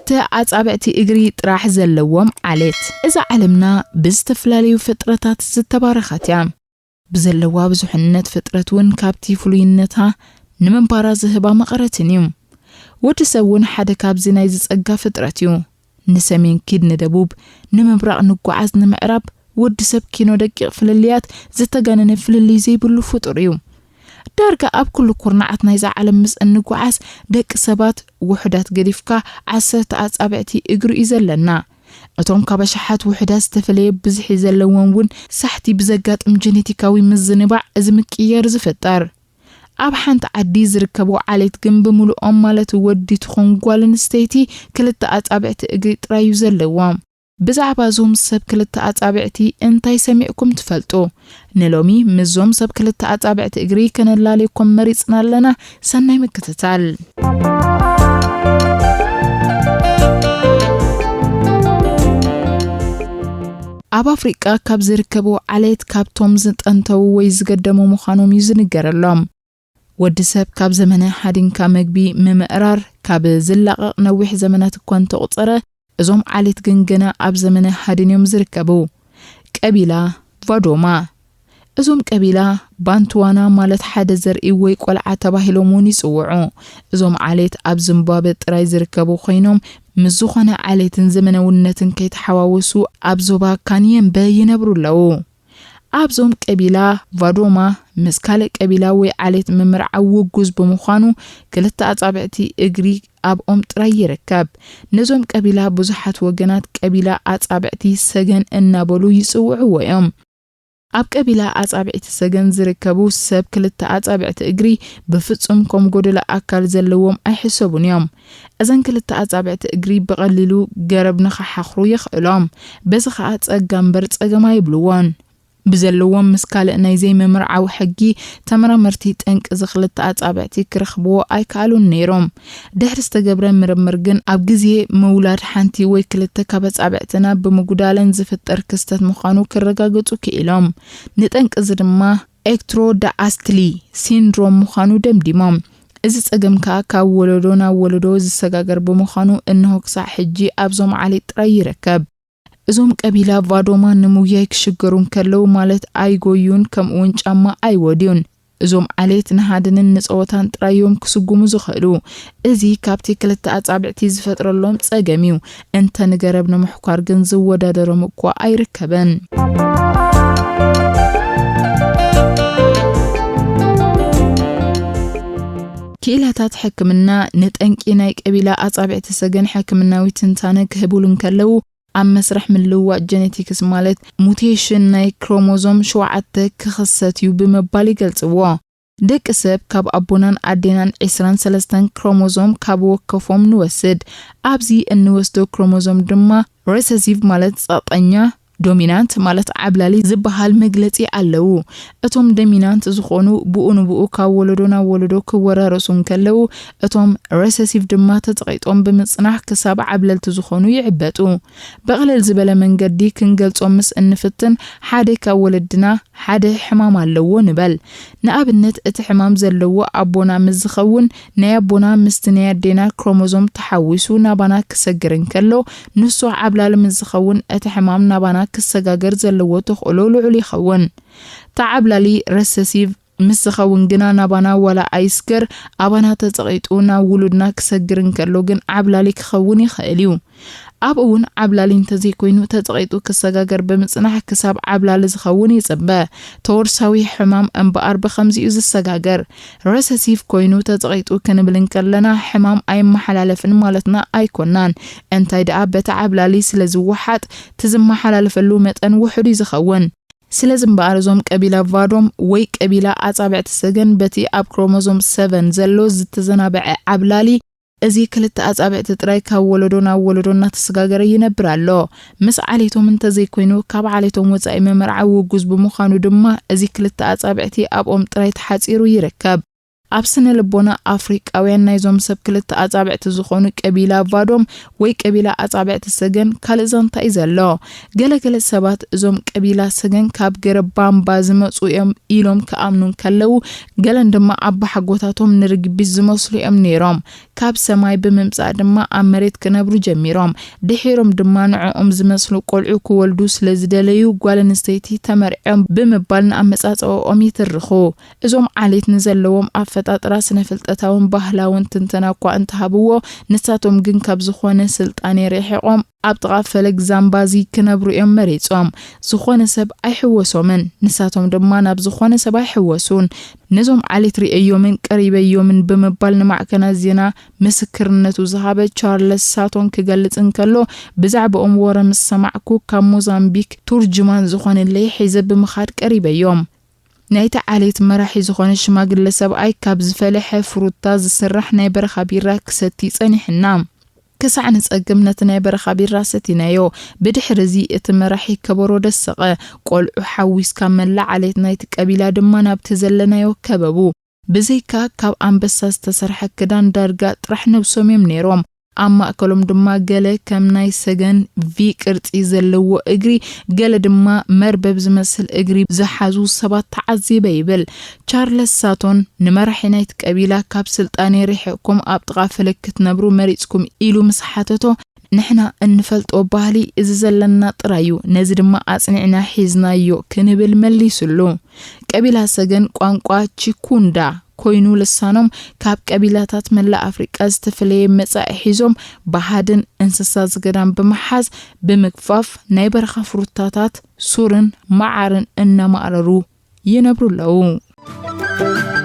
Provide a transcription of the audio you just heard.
ኣርባዕተ ኣጻብዕቲ እግሪ ጥራሕ ዘለዎም ዓሌት። እዛ ዓለምና ብዝተፈላለዩ ፍጥረታት ዝተባረኸት እያ። ብዘለዋ ብዙሕነት ፍጥረት እውን ካብቲ ፍሉይነታ ንምንባራ ዝህባ መቐረትን እዩ። ወዲ ሰብ እውን ሓደ ካብዚ ናይ ዝጸጋ ፍጥረት እዩ። ንሰሜን ኪድ ንደቡብ፣ ንምብራቕ ንጓዓዝ ንምዕራብ፣ ወዲ ሰብ ኪኖ ደቂቕ ፍልልያት ዝተጋነነ ፍልልይ ዘይብሉ ፍጡር እዩ። ዳርጋ ኣብ ኩሉ ኩርናዓት ናይዛ ዓለም ምስ እንጓዓዝ ደቂ ሰባት ውሑዳት ገዲፍካ ዓሰርተ ኣጻብዕቲ እግሩ እዩ ዘለና። እቶም ካብ ኣሽሓት ውሑዳት ዝተፈለየ ብዝሒ ዘለዎም እውን ሳሕቲ ብዘጋጥም ጀኔቲካዊ ምዝንባዕ እዚ ምቅይያር ዝፍጠር። ኣብ ሓንቲ ዓዲ ዝርከቡ ዓሌት ግን ብምሉኦም ማለት ወዲ ትኹን ጓል ኣንስተይቲ ክልተ ኣጻብዕቲ እግሪ ጥራይ እዩ ዘለዎም። ብዛዕባ እዞም ሰብ ክልተ ኣጻብዕቲ እንታይ ሰሚዕኩም ትፈልጡ? ንሎሚ ምስዞም ሰብ ክልተ ኣጻብዕቲ እግሪ ከነላልየኩም መሪጽና ኣለና። ሰናይ ምክትታል። ኣብ ኣፍሪቃ ካብ ዝርከቡ ዓሌት ካብቶም ዝጠንተው ወይ ዝገደሙ ምዃኖም እዩ ዝንገረሎም። ወዲ ሰብ ካብ ዘመነ ሃዲንካ መግቢ ምምእራር ካብ ዝላቐቕ ነዊሕ ዘመናት እኳ እንተቑጸረ፣ እዞም ዓሌት ግን ገና ኣብ ዘመነ ሃድን እዮም ዝርከቡ። ቀቢላ ቫዶማ። እዞም ቀቢላ ባንትዋና ማለት ሓደ ዘርኢ ወይ ቆልዓ ተባሂሎም እውን ይጽውዑ። እዞም ዓሌት ኣብ ዚምባብወ ጥራይ ዝርከቡ ኮይኖም፣ ምስ ዝኾነ ዓሌትን ዘመናውነትን ከይተሓዋወሱ ኣብ ዞባ ካንየምበ ይነብሩ ኣለዉ። ኣብዞም ቀቢላ ቫዶማ ምስ ካልእ ቀቢላ ወይ ዓሌት ምምርዓው ውጉዝ ብምዃኑ፣ ክልተ ኣጻብዕቲ እግሪ ኣብኦም ጥራይ ይርከብ። ነዞም ቀቢላ ብዙሓት ወገናት ቀቢላ ኣጻብዕቲ ሰገን እናበሉ ይጽውዕዎ እዮም። ኣብ ቀቢላ ኣጻብዕቲ ሰገን ዝርከቡ ሰብ ክልተ ኣጻብዕቲ እግሪ ብፍጹም ከም ጎደሎ ኣካል ዘለዎም ኣይሕሰቡን እዮም። እዘን ክልተ ኣጻብዕቲ እግሪ ብቐሊሉ ገረብ ንኽሓኽሩ የኽእሎም። በዚ ኸኣ ጸጋ እምበር ጸገም ኣይብልዎን። ብዘለዎም ምስ ካልእ ናይ ዘይምምርዓው ሕጊ፣ ተመራመርቲ ጠንቂ እዚ ክልተ ኣጻብዕቲ ክረኽብዎ ኣይከኣሉን ነይሮም። ድሕሪ ዝተገብረ ምርምር ግን፣ ኣብ ግዜ ምውላድ ሓንቲ ወይ ክልተ ካብ ኣጻብዕትና ብምጉዳለን ዝፍጠር ክስተት ምዃኑ ክረጋግጹ ክኢሎም። ንጠንቂ እዚ ድማ ኤክትሮዳኣስትሊ ሲንድሮም ምዃኑ ደምዲሞም። እዚ ጸገም ከኣ ካብ ወለዶ ናብ ወለዶ ዝሰጋገር ብምዃኑ፣ እንሆ ክሳዕ ሕጂ ኣብዞም ዓሌት ጥራይ ይርከብ። እዞም ቀቢላ ቫዶማ ንምጉያይ ክሽገሩ እንከለዉ ማለት ኣይጎዩን፣ ከምኡውን ጫማ ኣይወድዩን። እዞም ዓሌት ንሃድንን ንጸወታን ጥራይ እዮም ክስጉሙ ዝኽእሉ። እዚ ካብቲ ክልተ ኣጻብዕቲ ዝፈጥረሎም ጸገም እዩ። እንተ ንገረብ ንምሕኳር ግን ዝወዳደሮም እኳ ኣይርከብን። ክኢላታት ሕክምና ንጠንቂ ናይ ቀቢላ ኣጻብዕቲ ሰገን ሕክምናዊ ትንታነ ክህቡሉ እንከለዉ፣ ኣብ መስርሕ ምልውዋጥ ጀኔቲክስ ማለት ሙቴሽን ናይ ክሮሞዞም ሸውዓተ ክኽሰት እዩ ብምባል ይገልጽዎ። ደቂ ሰብ ካብ ኣቦናን ኣዴናን ዕስራን ሰለስተን ክሮሞዞም ካብ ወከፎም ንወስድ። ኣብዚ እንወስዶ ክሮሞዞም ድማ ሬሰሲቭ ማለት ጸቕጠኛ፣ ዶሚናንት ማለት ዓብላሊ ዝበሃል መግለጺ ኣለዉ። እቶም ዶሚናንት ዝኾኑ ብኡ ንብኡ ካብ ወለዶ ናብ ወለዶ ክወራረሱ እንከለዉ፣ እቶም ሬሰሲቭ ድማ ተጸቒጦም ብምጽናሕ ክሳብ ዓብለልቲ ዝኾኑ ይዕበጡ። ብቕልል ዝበለ መንገዲ ክንገልጾም ምስ እንፍትን፣ ሓደ ካብ ወለድና ሓደ ሕማም ኣለዎ ንበል። ንኣብነት፣ እቲ ሕማም ዘለዎ ኣቦና ምስ ዝኸውን፣ ናይ ኣቦና ምስቲ ናይ ኣዴና ክሮሞዞም ተሓዊሱ ናባና ክሰግር እንከሎ፣ ንሱ ዓብላሊ ምስ ዝኸውን፣ እቲ ሕማም ናባና ክሰጋገር ዘለዎ ተኽእሎ ልዑል ይኸውን። ተዓብላሊ ረሰሲቭ ምስ ዝኸውን ግና ናባና ዋላ ኣይስገር፣ ኣባና ተጸቒጡ ናብ ውሉድና ክሰግር እንከሎ ግን ዓብላሊ ክኸውን ይኽእል እዩ። ኣብኡ እውን ዓብላሊ እንተዘይኮይኑ ተጸቒጡ ክሰጋገር ብምጽናሕ ክሳብ ዓብላሊ ዝኸውን ይጽበ። ተወርሳዊ ሕማም እምበኣር ብኸምዚ'ዩ ዝሰጋገር። ረሰሲቭ ኮይኑ ተጸቒጡ ክንብል እንከለና ሕማም ኣይመሓላለፍን ማለትና ኣይኮናን። እንታይ ደኣ በቲ ዓብላሊ ስለ ዝወሓጥ እቲ ዝመሓላለፈሉ መጠን ውሑድ እዩ ዝኸውን። ስለዚ እምበኣር እዞም ቀቢላ ቫዶም ወይ ቀቢላ ኣጻብዕቲ ሰገን በቲ ኣብ ክሮሞዞም ሰቨን ዘሎ ዝተዘናበዐ ዓብላሊ፣ እዚ ክልተ ኣጻብዕቲ ጥራይ ካብ ወለዶ ናብ ወለዶ እናተሰጋገረ ይነብር ኣሎ። ምስ ዓሌቶም እንተዘይኮይኑ፣ ካብ ዓሌቶም ወጻኢ ምምርዓው ውጉዝ ብምዃኑ ድማ፣ እዚ ክልተ ኣጻብዕቲ ኣብኦም ጥራይ ተሓጺሩ ይርከብ። ኣብ ስነ ልቦና ኣፍሪቃውያን ናይዞም ሰብ ክልተ ኣጻብዕቲ ዝኾኑ ቀቢላ ቫዶም ወይ ቀቢላ ኣጻብዕቲ ሰገን ካልእ ዛንታ እዩ ዘሎ። ገለገለ ሰባት እዞም ቀቢላ ሰገን ካብ ገረብ ባምባ ዝመጹ እዮም ኢሎም ክኣምኑ እንከለዉ፣ ገለን ድማ ኣባሓጎታቶም ንርግቢት ዝመስሉ እዮም ነይሮም። ካብ ሰማይ ብምምጻእ ድማ ኣብ መሬት ክነብሩ ጀሚሮም። ድሒሮም ድማ ንዕኦም ዝመስሉ ቆልዑ ክወልዱ ስለ ዝደለዩ ጓል ኣንስተይቲ ተመርዕዮም ብምባል ንኣመጻጽኣኦም ይትርኹ። እዞም ዓሌት ንዘለዎም ኣፈጣጥራ ስነ ፍልጠታውን ባህላውን ትንተና እኳ እንተሃብዎ፣ ንሳቶም ግን ካብ ዝኾነ ስልጣኔ ርሒቖም ኣብ ጥቓ ፈለግ ዛምባዚ ክነብሩ እዮም መሪጾም። ዝኾነ ሰብ ኣይሕወሶምን፣ ንሳቶም ድማ ናብ ዝኾነ ሰብ ኣይሕወሱን። ነዞም ዓሌት ርእየዮምን ቀሪበዮምን ብምባል ንማዕከናት ዜና ምስክርነቱ ዝሃበ ቻርለስ ሳቶን ክገልጽ እንከሎ፣ ብዛዕባኦም ወረ ምስ ሰማዕኩ ካብ ሞዛምቢክ ቱርጅማን ዝኾነለይ ሒዘ ብምኻድ ቀሪበዮም። ናይቲ ዓሌት መራሒ ዝኾነ ሽማግለ ሰብኣይ ካብ ዝፈለሐ ፍሩታ ዝስራሕ ናይ በረኻ ቢራ ክሰቲ ጸኒሕና። ክሳዕ ንጸግም ነቲ ናይ በረኻ ቢራ ሰቲናዮ። ብድሕሪ እዚ እቲ መራሒ ከበሮ ደሰቐ። ቆልዑ ሓዊስካ መላእ ዓሌት ናይቲ ቀቢላ ድማ ናብቲ ዘለናዮ ከበቡ። ብዘይካ ካብ ኣንበሳ ዝተሰርሐ ክዳን ዳርጋ ጥራሕ ነብሶም እዮም ነይሮም። ኣብ ማእከሎም ድማ ገለ ከም ናይ ሰገን ቪ ቅርጺ ዘለዎ እግሪ፣ ገለ ድማ መርበብ ዝመስል እግሪ ዝሓዙ ሰባት ተዓዚበ ይብል። ቻርለስ ሳቶን ንመራሒ ናይቲ ቀቢላ ካብ ስልጣኔ ርሒቕኩም ኣብ ጥቓ ፈለግ ክትነብሩ መሪጽኩም ኢሉ ምስ ሓተቶ፣ ንሕና እንፈልጦ ባህሊ እዚ ዘለና ጥራይ እዩ፣ ነዚ ድማ ኣጽኒዕና ሒዝናዮ ክንብል መሊሱሉ። ቀቢላ ሰገን ቋንቋ ቺኩንዳ ኮይኑ ልሳኖም ካብ ቀቢላታት መላእ ኣፍሪቃ ዝተፈለየ መጻኢ ሒዞም ብሃድን እንስሳ ዝገዳም ብምሓዝ ብምግፋፍ ናይ በረኻ ፍሩታታት ሱርን መዓርን እናማእረሩ ይነብሩ ኣለዉ።